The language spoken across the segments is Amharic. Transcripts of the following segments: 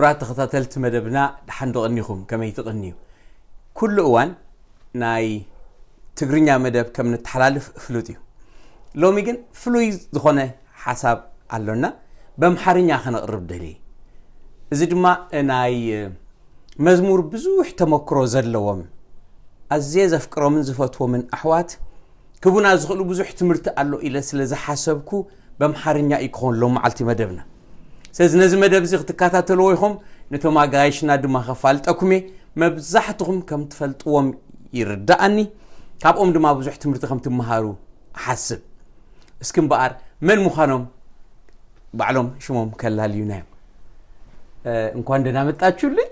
ክቡራት ተኸታተልቲ መደብና፣ ድሓን ዶ ቀኒኹም? ከመይ ትቕንዩ? ኩሉ እዋን ናይ ትግርኛ መደብ ከም ንተሓላልፍ ፍሉጥ እዩ። ሎሚ ግን ፍሉይ ዝኾነ ሓሳብ ኣሎና፣ በምሓርኛ ከነቕርብ ደልየ። እዚ ድማ ናይ መዝሙር ብዙሕ ተመክሮ ዘለዎም፣ ኣዝየ ዘፍቅሮምን ዝፈትዎምን ኣሕዋት ክቡና ዝኽእሉ ብዙሕ ትምህርቲ ኣሎ ኢለ ስለ ዝሓሰብኩ በምሓርኛ እዩ ክኾን ሎም መዓልቲ መደብና። ስለዚ ነዚ መደብ እዚ ክትከታተልዎ ኢኹም። ነቶም ኣጋይሽና ድማ ከፋልጠኩም እየ። መብዛሕትኹም ከም ትፈልጥዎም ይርዳእኒ፣ ካብኦም ድማ ብዙሕ ትምህርቲ ከም ትመሃሩ ሓስብ። እስኪ እምበኣር መን ምዃኖም ባዕሎም ሽሞም ከላልዩና እዮም። እንኳን ደህና መጣችሁልኝ።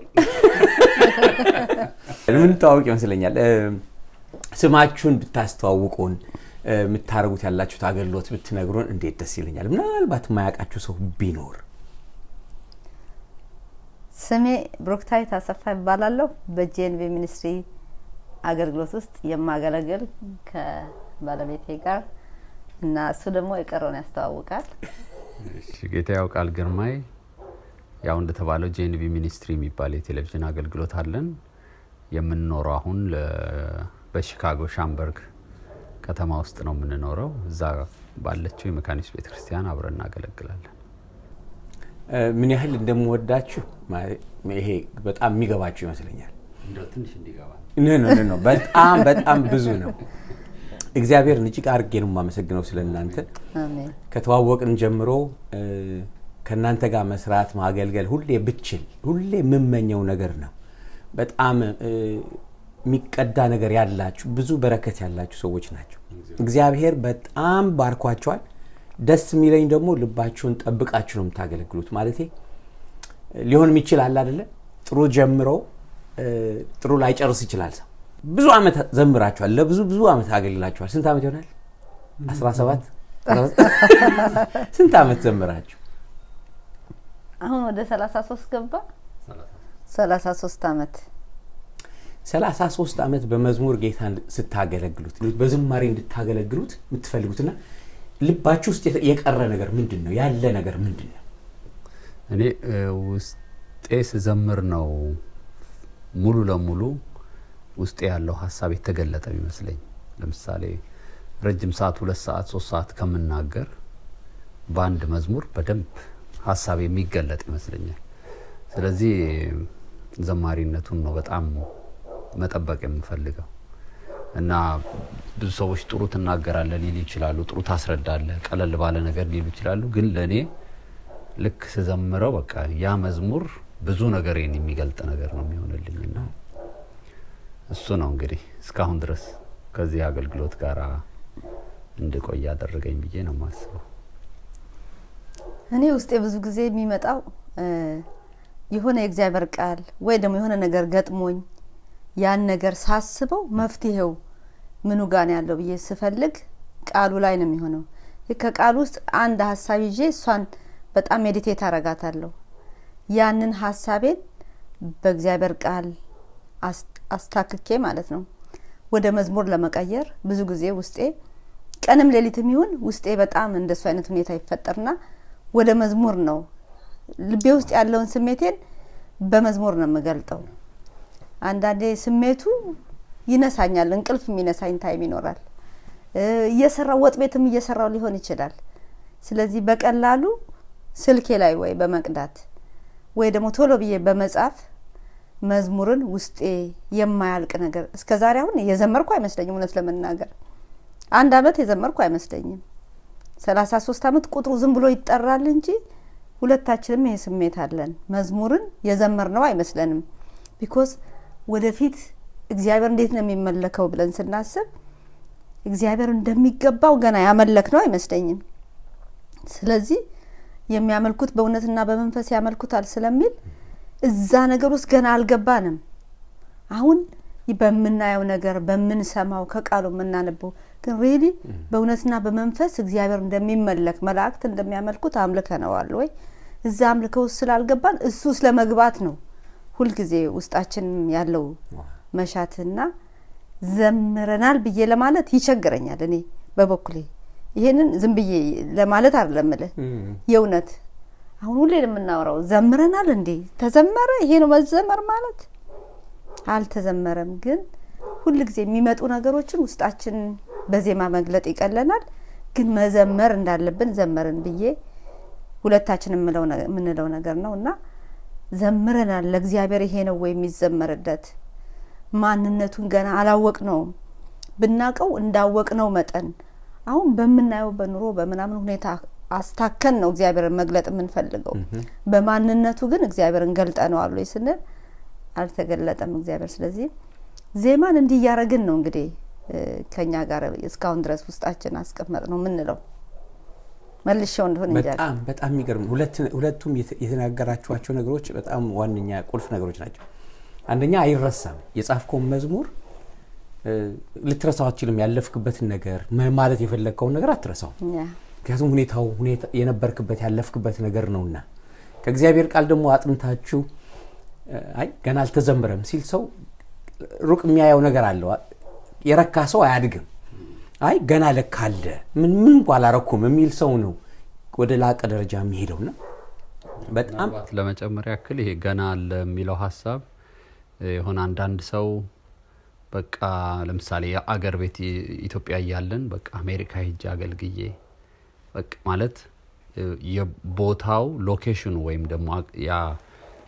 የምንተዋወቅ ይመስለኛል። ስማችሁን ብታስተዋውቁን፣ የምታደርጉት ያላችሁት አገልግሎት ብትነግሩን እንዴት ደስ ይለኛል። ምናልባት የማያውቃችሁ ሰው ቢኖር። ስሜ ብሩክታዊት አሰፋ ይባላለሁ። በ GNV Ministry አገልግሎት ውስጥ የማገለግል ከባለቤቴ ጋር እና እሱ ደግሞ የቀረውን ያስተዋውቃል። ጌታ ያውቃል ግርማይ። ያው እንደተባለው GNV Ministry የሚባል የቴሌቪዥን አገልግሎት አለን። የምንኖረው አሁን በሺካጎ ሻምበርግ ከተማ ውስጥ ነው የምንኖረው። እዛ ባለችው የመካኒስ ቤተክርስቲያን አብረን እናገለግላለን። ምን ያህል እንደምወዳችሁ ይሄ በጣም የሚገባችሁ ይመስለኛል። ትንሽ እንዲገባ። No, no, no፣ በጣም በጣም ብዙ ነው። እግዚአብሔርን እጅግ አድርጌ ነው የማመሰግነው ስለ እናንተ። አሜን። ከተዋወቅን ጀምሮ ከእናንተ ጋር መስራት፣ ማገልገል ሁሌ ብችል ሁሌ የምመኘው ነገር ነው። በጣም የሚቀዳ ነገር ያላችሁ፣ ብዙ በረከት ያላችሁ ሰዎች ናቸው። እግዚአብሔር በጣም ባርኳቸዋል። ደስ የሚለኝ ደግሞ ልባችሁን ጠብቃችሁ ነው የምታገለግሉት። ማለቴ ሊሆን የሚችል አለ አይደለ? ጥሩ ጀምሮ ጥሩ ላይጨርስ ይችላል ሰው። ብዙ ዓመት ዘምራችኋል። ለብዙ ብዙ ዓመት አገልግላችኋል። ስንት ዓመት ይሆናል? 17፣ ስንት ዓመት ዘምራችሁ? አሁን ወደ 33 ገባ። 33 ዓመት። 33 ዓመት በመዝሙር ጌታን ስታገለግሉት፣ በዝማሬ እንድታገለግሉት የምትፈልጉትና ልባችሁ ውስጥ የቀረ ነገር ምንድን ነው? ያለ ነገር ምንድን ነው? እኔ ውስጤ ስዘምር ነው ሙሉ ለሙሉ ውስጤ ያለው ሀሳብ የተገለጠ የሚመስለኝ። ለምሳሌ ረጅም ሰዓት፣ 2 ሰዓት፣ 3 ሰዓት ከምናገር በአንድ መዝሙር በደንብ ሀሳብ የሚገለጥ ይመስለኛል። ስለዚህ ዘማሪነቱን ነው በጣም መጠበቅ የምፈልገው እና ብዙ ሰዎች ጥሩ ትናገራለህ ሊሉ ይችላሉ፣ ጥሩ ታስረዳለህ፣ ቀለል ባለ ነገር ሊሉ ይችላሉ። ግን ለእኔ ልክ ስዘምረው በቃ ያ መዝሙር ብዙ ነገሬን የሚገልጥ ነገር ነው የሚሆንልኝ እና እሱ ነው እንግዲህ እስካሁን ድረስ ከዚህ አገልግሎት ጋር እንድቆይ ያደረገኝ ብዬ ነው የማስበው። እኔ ውስጤ ብዙ ጊዜ የሚመጣው የሆነ የእግዚአብሔር ቃል ወይ ደግሞ የሆነ ነገር ገጥሞኝ ያን ነገር ሳስበው መፍትሄው ምኑ ጋ ነው ያለው ብዬ ስፈልግ ቃሉ ላይ ነው የሚሆነው። ከቃሉ ውስጥ አንድ ሀሳብ ይዤ እሷን በጣም meditate አረጋታለሁ። ያንን ሀሳቤን በእግዚአብሔር ቃል አስታክኬ ማለት ነው ወደ መዝሙር ለመቀየር ብዙ ጊዜ ውስጤ ቀንም ሌሊትም ይሁን ውስጤ በጣም እንደሱ አይነት ሁኔታ ይፈጠርና ወደ መዝሙር ነው፣ ልቤ ውስጥ ያለውን ስሜቴን በመዝሙር ነው የምገልጠው። አንዳንዴ ስሜቱ ይነሳኛል፣ እንቅልፍ የሚነሳኝ time ይኖራል። እየሰራው፣ ወጥ ቤትም እየሰራው ሊሆን ይችላል። ስለዚህ በቀላሉ ስልኬ ላይ ወይ በመቅዳት ወይ ደግሞ ቶሎ ብዬ በመጻፍ መዝሙርን ውስጤ የማያልቅ ነገር፣ እስከ ዛሬ አሁን የዘመርኩ አይመስለኝም። እውነት ለመናገር አንድ አመት የዘመርኩ አይመስለኝም። 33 አመት ቁጥሩ ዝም ብሎ ይጠራል እንጂ ሁለታችንም ይሄ ስሜት አለን። መዝሙርን የዘመርነው አይመስለንም። Because ወደፊት እግዚአብሔር እንዴት ነው የሚመለከው ብለን ስናስብ እግዚአብሔር እንደሚገባው ገና ያመለክነው አይመስለኝም። ስለዚህ የሚያመልኩት በእውነትና በመንፈስ ያመልኩታል ስለሚል እዛ ነገር ውስጥ ገና አልገባንም። አሁን በምናየው ነገር፣ በምንሰማው፣ ከቃሉ የምናነበው ግን really በእውነትና በመንፈስ እግዚአብሔር እንደሚመለክ፣ መላእክት እንደሚያመልኩት አምልከነዋል ወይ? እዛ አምልከው ውስጥ ስላልገባን እሱ ስለመግባት ነው ሁልጊዜ ውስጣችን ያለው መሻትና ዘምረናል ብዬ ለማለት ይቸግረኛል። እኔ በበኩሌ ይሄንን ዝም ብዬ ለማለት አይደለም እምልህ፣ የእውነት አሁን ሁሌ የምናወራው ዘምረናል እንዴ? ተዘመረ? ይሄ ነው መዘመር ማለት? አልተዘመረም። ግን ሁል ጊዜ የሚመጡ ነገሮችን ውስጣችን በዜማ መግለጥ ይቀለናል። ግን መዘመር እንዳለብን ዘመርን ብዬ ሁለታችን የምንለው ነገር ነው። እና ዘምረናል። ለእግዚአብሔር ይሄ ነው ወይ የሚዘመርለት? ማንነቱን ገና አላወቅነውም። ብናቀው እንዳወቅነው መጠን አሁን በምናየው በኑሮ በምናምን ሁኔታ አስታከን ነው እግዚአብሔርን መግለጥ የምንፈልገው። በማንነቱ ግን እግዚአብሔርን ገልጠነዋል ወይ ስንል አልተገለጠም እግዚአብሔር። ስለዚህ ዜማን እንዲህ እያረግን ነው እንግዲህ ከኛ ጋር እስካሁን ድረስ ውስጣችን አስቀመጥ ነው የምንለው። መልሼው እንደሆነ እንጃ። በጣም በጣም የሚገርም፣ ሁለቱም የተናገራችኋቸው ነገሮች በጣም ዋነኛ ቁልፍ ነገሮች ናቸው። አንደኛ አይረሳም። የጻፍከውን መዝሙር ልትረሳው አትችልም። ያለፍክበትን ነገር፣ ማለት የፈለግከውን ነገር አትረሳው። ምክንያቱም ሁኔታው የነበርክበት ያለፍክበት ነገር ነውና። ከእግዚአብሔር ቃል ደግሞ አጥንታችሁ አይ ገና አልተዘመረም ሲል ሰው ሩቅ የሚያየው ነገር አለው። የረካ ሰው አያድግም። አይ ገና ለካ አለ፣ ምን ምን እንኳ አላረኩም የሚል ሰው ነው ወደ ላቀ ደረጃ የሚሄደውና በጣም ምናልባት ለመጨመር ያክል ይሄ ገና አለ የሚለው ሀሳብ የሆነ አንዳንድ ሰው በቃ ለምሳሌ የአገር ቤት ኢትዮጵያ እያለን በቃ አሜሪካ ሄጄ አገልግዬ በቃ ማለት የቦታው location ኑ ወይም ደግሞ ያ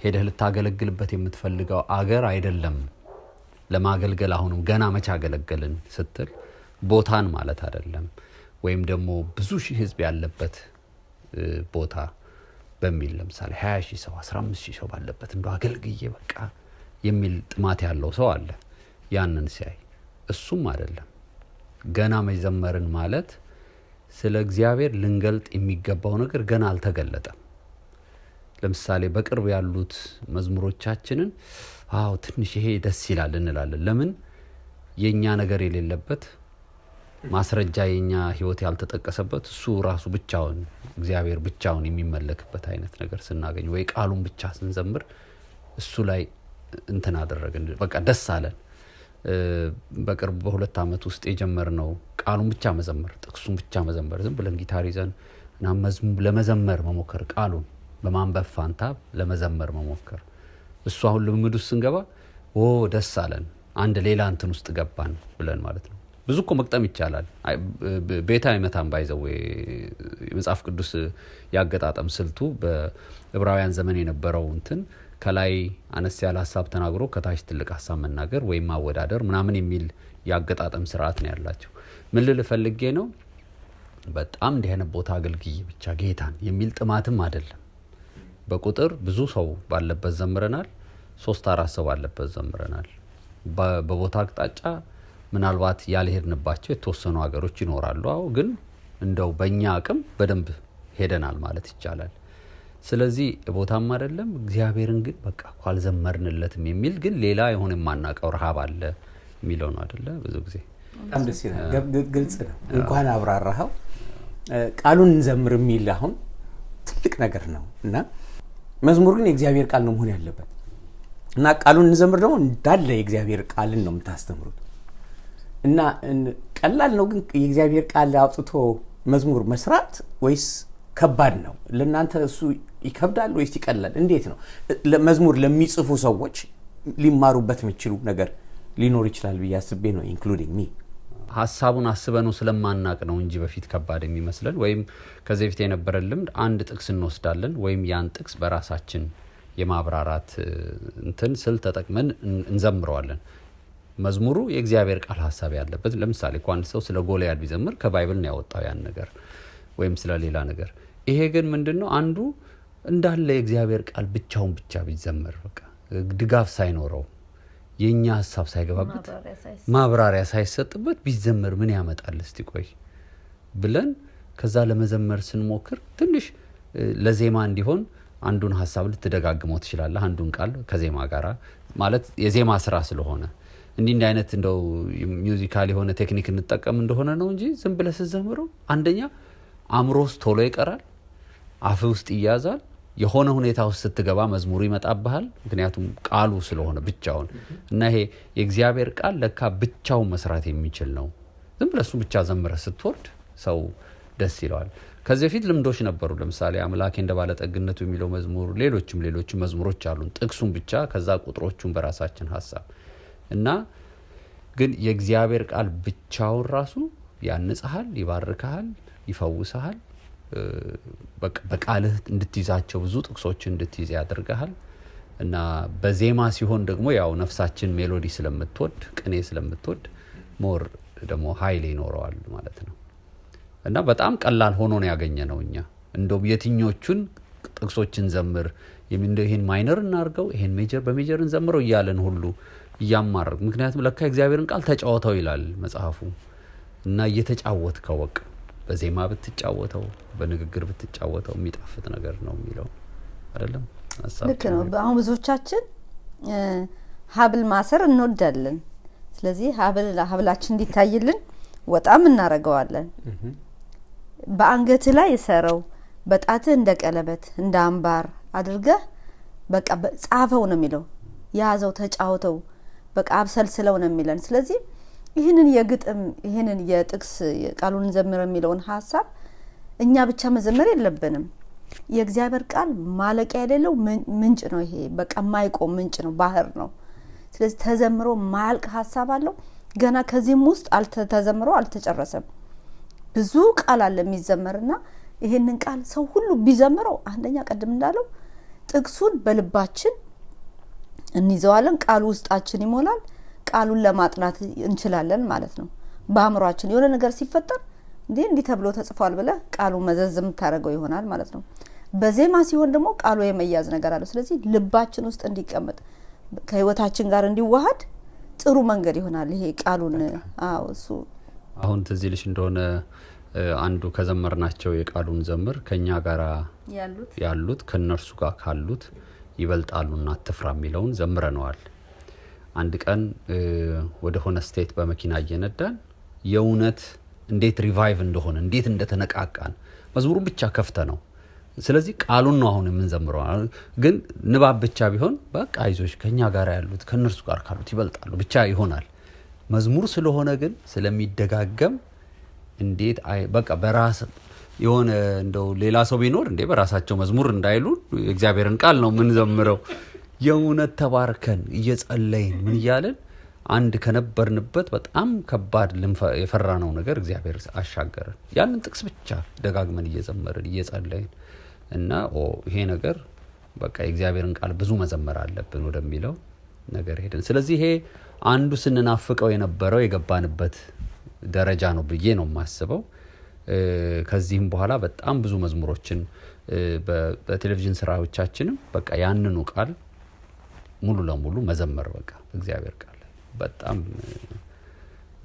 ሄደህ ልታገለግልበት የምትፈልገው አገር አይደለም። ለማገልገል አሁንም ገና መቼ አገለገልን ስትል ቦታን ማለት አይደለም። ወይም ደግሞ ብዙ ሺህ ህዝብ ያለበት ቦታ በሚል ለምሳሌ 20 ሺህ ሰው፣ 15 ሺህ ሰው ባለበት እንደው አገልግዬ በቃ የሚል ጥማት ያለው ሰው አለ። ያንን ሲያይ እሱም አይደለም። ገና መዘመርን ማለት ስለ እግዚአብሔር ልንገልጥ የሚገባው ነገር ገና አልተገለጠም። ለምሳሌ በቅርብ ያሉት መዝሙሮቻችንን አዎ ትንሽ ይሄ ደስ ይላል እንላለን። ለምን? የኛ ነገር የሌለበት፣ ማስረጃ የኛ ህይወት ያልተጠቀሰበት፣ እሱ ራሱ ብቻውን እግዚአብሔር ብቻውን የሚመለክበት አይነት ነገር ስናገኝ ወይ ቃሉን ብቻ ስንዘምር እሱ ላይ እንትን አደረግን፣ በቃ ደስ አለን። በቅርቡ በ2 ዓመት ውስጥ የጀመርነው ቃሉን ብቻ መዘመር፣ ጥቅሱን ብቻ መዘመር፣ ዝም ብለን ጊታር ይዘን እና መዝሙር ለመዘመር መሞከር፣ ቃሉን በማንበብ ፋንታ ለመዘመር መሞከር፣ እሱ አሁን ልምምድ ውስጥ ስንገባ ኦ ደስ አለን፣ አንድ ሌላ እንትን ውስጥ ገባን ብለን ማለት ነው። ብዙ እኮ መቅጠም ይቻላል። ቤታ አይመታም by the way። የመጽሐፍ ቅዱስ ያገጣጠም ስልቱ በዕብራውያን ዘመን የነበረው እንትን ከላይ አነስ ያለ ሀሳብ ተናግሮ ከታች ትልቅ ሀሳብ መናገር ወይም ማወዳደር ምናምን የሚል ያገጣጠም ስርዓት ነው ያላቸው። ምን ልል ፈልጌ ነው፣ በጣም እንዲህ አይነት ቦታ አገልግዬ ብቻ ጌታን የሚል ጥማትም አይደለም። በቁጥር ብዙ ሰው ባለበት ዘምረናል። 3-4 ሰው ባለበት ዘምረናል። በቦታ አቅጣጫ ምናልባት ያልሄድንባቸው የተወሰኑ ሀገሮች ይኖራሉ። አዎ ግን እንደው በእኛ አቅም በደንብ ሄደናል ማለት ይቻላል። ስለዚህ ቦታም አይደለም፣ እግዚአብሔርን ግን በቃ እኮ አልዘመርንለትም የሚል ግን ሌላ የሆነ የማናውቀው ረሃብ አለ የሚለው ነው አይደለ? ብዙ ጊዜ በጣም ደስ ይላል። ግልጽ ነው። እንኳን አብራራኸው። ቃሉን እንዘምር የሚል አሁን ትልቅ ነገር ነው እና መዝሙር ግን የእግዚአብሔር ቃል ነው መሆን ያለበት። እና ቃሉን እንዘምር ደግሞ እንዳለ የእግዚአብሔር ቃልን ነው የምታስተምሩት። እና ቀላል ነው ግን የእግዚአብሔር ቃል አውጥቶ መዝሙር መስራት ወይስ ከባድ ነው? ለእናንተ እሱ ይከብዳል ወይስ ይቀላል? እንዴት ነው? መዝሙር ለሚጽፉ ሰዎች ሊማሩበት የሚችሉ ነገር ሊኖር ይችላል ብዬ አስቤ ነው፣ including me። ሀሳቡን አስበነው ስለማናቅ ነው እንጂ በፊት ከባድ የሚመስለን፣ ወይም ከዚህ በፊት የነበረን ልምድ አንድ ጥቅስ እንወስዳለን ወይም ያን ጥቅስ በራሳችን የማብራራት እንትን ስልት ተጠቅመን እንዘምረዋለን። መዝሙሩ የእግዚአብሔር ቃል ሀሳብ ያለበት፣ ለምሳሌ እኮ አንድ ሰው ስለ ጎልያድ ቢዘምር ከ Bible ነው ያወጣው ያን ነገር ወይም ስለ ሌላ ነገር። ይሄ ግን ምንድነው፣ አንዱ እንዳለ የእግዚአብሔር ቃል ብቻውን ብቻ ቢዘመር በቃ ድጋፍ ሳይኖረው የኛ ሀሳብ ሳይገባበት ማብራሪያ ሳይሰጥበት ቢዘመር ምን ያመጣል እስቲ ቆይ ብለን ከዛ ለመዘመር ስንሞክር ትንሽ ለዜማ እንዲሆን አንዱን ሀሳብ ልትደጋግመው ትችላለህ፣ አንዱን ቃል ከዜማ ጋራ ማለት የዜማ ስራ ስለሆነ እንዲህ እንዲህ አይነት እንደው musical የሆነ technique እንጠቀም እንደሆነ ነው እንጂ ዝም ብለህ ስትዘምረው አንደኛ አእምሮ ውስጥ ቶሎ ይቀራል፣ አፍ ውስጥ ይያዛል። የሆነ ሁኔታ ውስጥ ስትገባ መዝሙሩ ይመጣብሃል፣ ምክንያቱም ቃሉ ስለሆነ ብቻውን። እና ይሄ የእግዚአብሔር ቃል ለካ ብቻውን መስራት የሚችል ነው። ዝም ብለህ እሱ ብቻ ዘምረህ ስትወርድ ሰው ደስ ይለዋል። ከዚህ በፊት ልምዶች ነበሩ። ለምሳሌ አምላኬ እንደ ባለጠግነቱ የሚለው መዝሙር፣ ሌሎችም ሌሎችም መዝሙሮች አሉን። ጥቅሱን ብቻ ከዛ ቁጥሮቹን በራሳችን ሀሳብ እና ግን የእግዚአብሔር ቃል ብቻውን ራሱ ያንጽሃል፣ ይባርክሃል፣ ይፈውስሃል። በቃልህ እንድትይዛቸው ብዙ ጥቅሶችን እንድትይዝ ያደርግሃል። እና በዜማ ሲሆን ደግሞ ያው ነፍሳችን melody ስለምትወድ፣ ቅኔ ስለምትወድ more ደግሞ ኃይል ይኖረዋል ማለት ነው። እና በጣም ቀላል ሆኖ ነው ያገኘነው እኛ። እንደውም የትኞቹን ጥቅሶችን ዘምር፣ ይሄን minor እናርገው፣ ይሄን major በ major እንዘምረው እያለን ሁሉ እያማረግ፣ ምክንያቱም ለካ እግዚአብሔርን ቃል ተጫወተው ይላል መጽሐፉ። እና እየተጫወትከው በቃ በዜማ ብትጫወተው በንግግር ብትጫወተው የሚጣፍጥ ነገር ነው የሚለው አይደለም። ልክ ነው። አሁን ብዙዎቻችን ሀብል ማሰር እንወዳለን። ስለዚህ ሀብላችን እንዲታይልን ወጣም እናደርገዋለን። በአንገትህ ላይ እሰረው፣ በጣትህ እንደ ቀለበት እንደ አምባር አድርገህ በቃ ጻፈው ነው የሚለው። ያዘው፣ ተጫውተው፣ በቃ አብሰልስለው ነው የሚለን። ስለዚህ ይህንን የግጥም ይህንን የጥቅስ ቃሉን ዘምር የሚለውን ሀሳብ እኛ ብቻ መዘመር የለብንም። የእግዚአብሔር ቃል ማለቂያ የሌለው ምንጭ ነው። ይሄ በቃ የማይቆም ምንጭ ነው፣ ባህር ነው። ስለዚህ ተዘምሮ ማያልቅ ሀሳብ አለው። ገና ከዚህም ውስጥ ተዘምሮ አልተጨረሰም። ብዙ ቃል አለ የሚዘመርና ይሄንን ቃል ሰው ሁሉ ቢዘምረው አንደኛ ቀድም እንዳለው ጥቅሱን በልባችን እንይዘዋለን፣ ቃሉ ውስጣችን ይሞላል፣ ቃሉን ለማጥናት እንችላለን ማለት ነው። በአእምሯችን የሆነ ነገር ሲፈጠር እንዲህ እንዲህ ተብሎ ተጽፏል ብለህ ቃሉ መዘዝ የምታደርገው ይሆናል ማለት ነው። በዜማ ሲሆን ደግሞ ቃሉ የመያዝ ነገር አለው። ስለዚህ ልባችን ውስጥ እንዲቀመጥ ከህይወታችን ጋር እንዲዋሃድ ጥሩ መንገድ ይሆናል ይሄ ቃሉን። አዎ እሱ አሁን ትዝ ይልሽ እንደሆነ አንዱ ከዘመርናቸው የቃሉን ዘምር ከኛ ጋር ያሉት ከነርሱ ጋር ካሉት ይበልጣሉና አትፍራ የሚለውን ዘምረነዋል። አንድ ቀን ወደ ሆነ state በመኪና እየነዳን የእውነት እንዴት revive እንደሆነ እንዴት እንደተነቃቃን መዝሙሩን ብቻ ከፍተ ነው። ስለዚህ ቃሉን ነው አሁን የምንዘምረው። ግን ንባብ ብቻ ቢሆን በቃ አይዞሽ ከኛ ጋር ያሉት ከነርሱ ጋር ካሉት ይበልጣሉ ብቻ ይሆናል። መዝሙር ስለሆነ ግን ስለሚደጋገም እንዴት በቃ በራስ የሆነ እንደው ሌላ ሰው ቢኖር እንዴ በራሳቸው መዝሙር እንዳይሉ የእግዚአብሔርን ቃል ነው የምንዘምረው። የእውነት ተባርከን እየጸለይን ምን እያልን አንድ ከነበርንበት በጣም ከባድ የፈራነው ነገር እግዚአብሔር አሻገረን። ያንን ጥቅስ ብቻ ደጋግመን እየዘመርን እየጸለይን እና ይሄ ነገር በቃ የእግዚአብሔርን ቃል ብዙ መዘመር አለብን ወደሚለው ነገር ሄድን። ስለዚህ ይሄ አንዱ ስንናፍቀው የነበረው የገባንበት ደረጃ ነው ብዬ ነው የማስበው። ከዚህም በኋላ በጣም ብዙ መዝሙሮችን በቴሌቪዥን ስራዎቻችንም በቃ ያንኑ ቃል ሙሉ ለሙሉ መዘመር በቃ እግዚአብሔር ቃል በጣም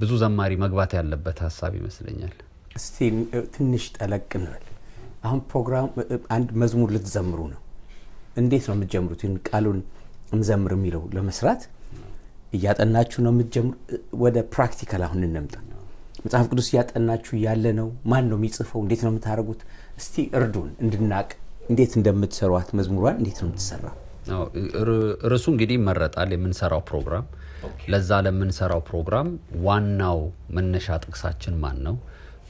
ብዙ ዘማሪ መግባት ያለበት ሀሳብ ይመስለኛል። እስቲ ትንሽ ጠለቅ እንበል። አሁን ፕሮግራም አንድ መዝሙር ልትዘምሩ ነው። እንዴት ነው የምትጀምሩት? ቃሉን እንዘምር የሚለው ለመስራት እያጠናችሁ ነው የምትጀምሩ? ወደ practical አሁን እንምጣ። መጽሐፍ ቅዱስ እያጠናችሁ ያለ ነው? ማን ነው የሚጽፈው? እንዴት ነው የምታደርጉት? እስቲ እርዱን እንድናቅ እንዴት እንደምትሰሯት መዝሙሯን እንዴት ነው የምትሰራው? ርዕሱ እንግዲህ ይመረጣል የምንሰራው ፕሮግራም። ለዛ ለምንሰራው ፕሮግራም ዋናው መነሻ ጥቅሳችን ማን ነው?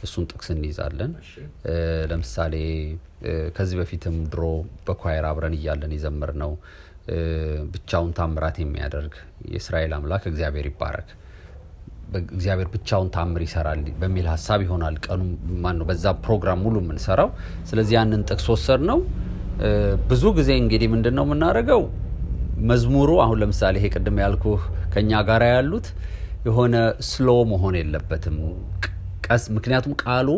እሱን ጥቅስ እንይዛለን። ለምሳሌ ከዚህ በፊትም ድሮ በ choir አብረን እያለን የዘመርነው ብቻውን ታምራት የሚያደርግ የእስራኤል አምላክ እግዚአብሔር ይባረክ፣ እግዚአብሔር ብቻውን ታምር ይሰራል በሚል ሀሳብ ይሆናል ቀኑ ማን ነው በዛ ፕሮግራም ሙሉ የምንሰራው። ስለዚህ ያንን ጥቅስ ወሰድ ነው። ብዙ ጊዜ እንግዲህ ምንድነው የምናደርገው መዝሙሩ አሁን ለምሳሌ ይሄ ቅድም ያልኩህ ከኛ ጋር ያሉት የሆነ slow መሆን የለበትም ቀስ፣ ምክንያቱም ቃሉ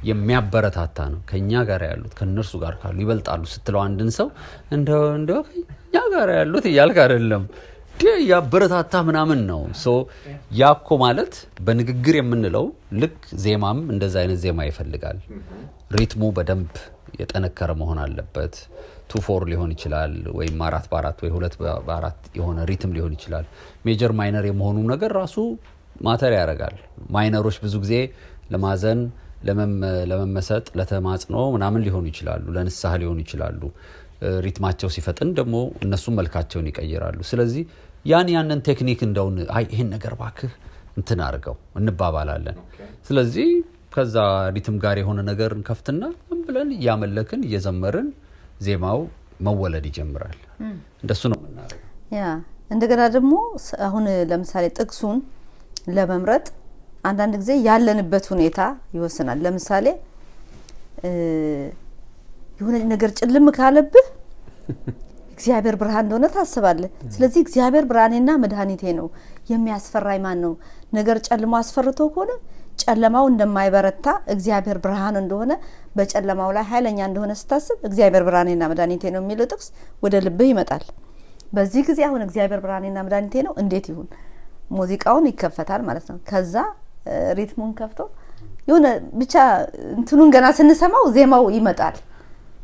የሚያበረታታ ነው። ከኛ ጋር ያሉት ከነርሱ ጋር ካሉ ይበልጣሉ ስትለው አንድን ሰው እንደው ከኛ ጋር ያሉት እያልክ አይደለም ያበረታታ ምናምን ነው። so ያኮ ማለት በንግግር የምንለው ልክ ዜማም እንደዛ አይነት ዜማ ይፈልጋል። rhythm ኡ በደንብ የጠነከረ መሆን አለበት። 2/4 ሊሆን ይችላል ወይም 4/4 ወይ 2/4 የሆነ rhythm ሊሆን ይችላል። major minor የመሆኑ ነገር ራሱ matter ያደርጋል። minor ኦች ብዙ ጊዜ ለማዘን ለመመሰጥ ለተማጽኖ ምናምን ሊሆኑ ይችላሉ፣ ለንስሐ ሊሆኑ ይችላሉ። rhythm ኣቸው ሲፈጥን ደግሞ እነሱም መልካቸውን ይቀይራሉ። ስለዚህ ያንን ቴክኒክ እንደው አይ ይሄን ነገር ባክህ እንትን አድርገው እንባባላለን። ስለዚህ ከዛ rhythm ጋር የሆነ ነገር እንከፍትና ዝም ብለን እያመለክን እየዘመርን ዜማው መወለድ ይጀምራል። እንደሱ ነው የምናደርገው። Yeah፣ እንደገና ደግሞ አሁን ለምሳሌ ጥቅሱን ለመምረጥ አንዳንድ ጊዜ ያለንበት ሁኔታ ይወስናል። ለምሳሌ የሆነ ነገር ጭልም ካለብህ እግዚአብሔር ብርሃን እንደሆነ ታስባለህ። ስለዚህ እግዚአብሔር ብርሃኔና መድኃኒቴ ነው፣ የሚያስፈራኝ ማን ነው? ነገር ጨልሞ አስፈርቶ ከሆነ ጨለማው እንደማይበረታ፣ እግዚአብሔር ብርሃን እንደሆነ፣ በጨለማው ላይ ኃይለኛ እንደሆነ ስታስብ እግዚአብሔር ብርሃኔና መድኃኒቴ ነው የሚለው ጥቅስ ወደ ልብህ ይመጣል። በዚህ ጊዜ አሁን እግዚአብሔር ብርሃኔና መድኃኒቴ ነው እንዴት ይሁን? ሙዚቃውን ይከፈታል ማለት ነው። ከዛ rhythm ኡን ከፍቶ የሆነ ብቻ እንትኑን ገና ስንሰማው ዜማው ይመጣል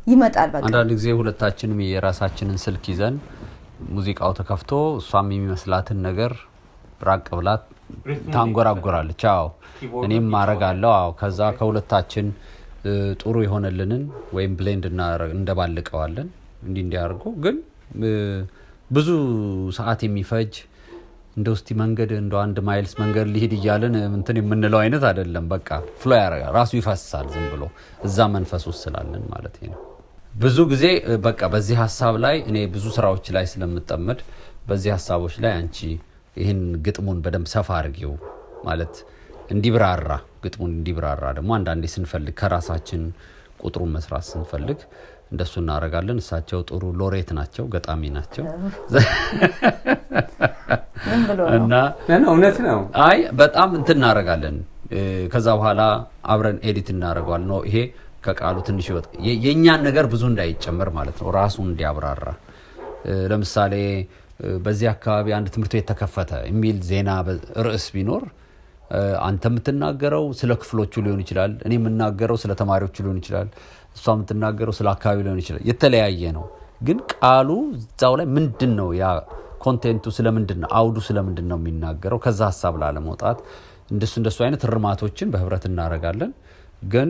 ይመጣል። በቃ። አንዳንድ ጊዜ ሁለታችንም የራሳችንን ስልክ ይዘን ሙዚቃው ተከፍቶ እሷም የሚመስላትን ነገር ራቅ ብላ ታንጎራጉራለች። አዎ፣ እኔም አረጋለሁ። አዎ፣ ከዛ ከሁለታችን ጥሩ የሆነልንን ወይም blend እንደባልቀዋለን። እንዲህ እንዲያደርጉ ግን ብዙ ሰዓት የሚፈጅ እንደ ውስቲ መንገድ እንደ አንድ miles መንገድ ሊሄድ እያለን እንትን የምንለው አይነት አይደለም። በቃ flow ያደርጋል፣ ራሱ ይፈሳል ዝም ብሎ እዛ መንፈስ ውስጥ ስላለን ማለት ነው። ብዙ ጊዜ በቃ በዚህ ሀሳብ ላይ እኔ ብዙ ስራዎች ላይ ስለምጠመድ በዚህ ሀሳቦች ላይ አንቺ ይህን ግጥሙን በደንብ ሰፋ አድርጊው ማለት እንዲብራራ፣ ግጥሙን እንዲብራራ ደግሞ አንዳንዴ ስንፈልግ ከራሳችን ቁጥሩን መስራት ስንፈልግ እንደሱ እናደርጋለን። እሳቸው ጥሩ ሎሬት ናቸው፣ ገጣሚ ናቸው። ምን ብሎ ነው? እና እውነት ነው። አይ፣ በጣም እንትን እናደርጋለን። ከዛ በኋላ አብረን edit እናደርገዋለን። No፣ ይሄ ከቃሉ ትንሽ ይወጣ፣ የእኛን ነገር ብዙ እንዳይጨመር ማለት ነው፣ ራሱ እንዲያብራራ። ለምሳሌ በዚህ አካባቢ አንድ ትምህርት ቤት ተከፈተ የሚል ዜና ርዕስ ቢኖር አንተ የምትናገረው ስለ ክፍሎቹ ሊሆን ይችላል፣ እኔ የምናገረው ስለ ተማሪዎቹ ሊሆን ይችላል፣ እሷ የምትናገረው ስለ አካባቢ ሊሆን ይችላል። የተለያየ ነው። ግን ቃሉ እዛው ላይ ምንድን ነው፣ ያ content ኡ ስለምንድን ነው፣ አውዱ ስለምንድን ነው የሚናገረው፣ ከዛ ሀሳብ ላለመውጣት እንደሱ እንደሱ አይነት እርማቶችን በህብረት እናደርጋለን። ግን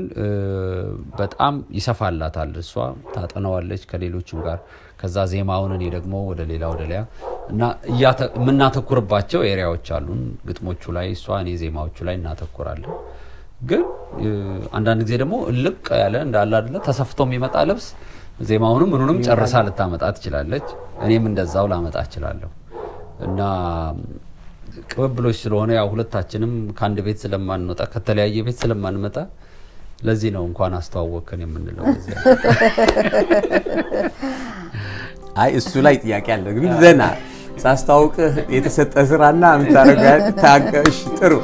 በጣም ይሰፋላታል፣ እሷ ታጠነዋለች ከሌሎችም ጋር። ከዛ ዜማውን እኔ ደግሞ ወደ ሌላ ወደ ሌላ እና የምናተኩርባቸው area ዎች አሉን። ግጥሞቹ ላይ እሷ፣ እኔ ዜማዎቹ ላይ እናተኩራለን። ግን አንዳንድ ጊዜ ደግሞ እልቅ ያለ እንዳለ አይደለ ተሰፍቶ የሚመጣ ልብስ ዜማውንም ምኑንም ጨርሳ ልታመጣ ትችላለች። እኔም እንደዛው ላመጣ እችላለሁ። እና ቅብብሎች ስለሆነ ያው ሁለታችንም ከአንድ ቤት ስለማንወጣ፣ ከተለያየ ቤት ስለማንመጣ ለዚህ ነው እንኳን አስተዋወቅን የምንለው። በዚያ። አይ፣ እሱ ላይ ጥያቄ አለ። ግን ዘና ሳስተዋውቅህ የተሰጠ ስራና የምታደርገው ታቀሽ ጥሩ።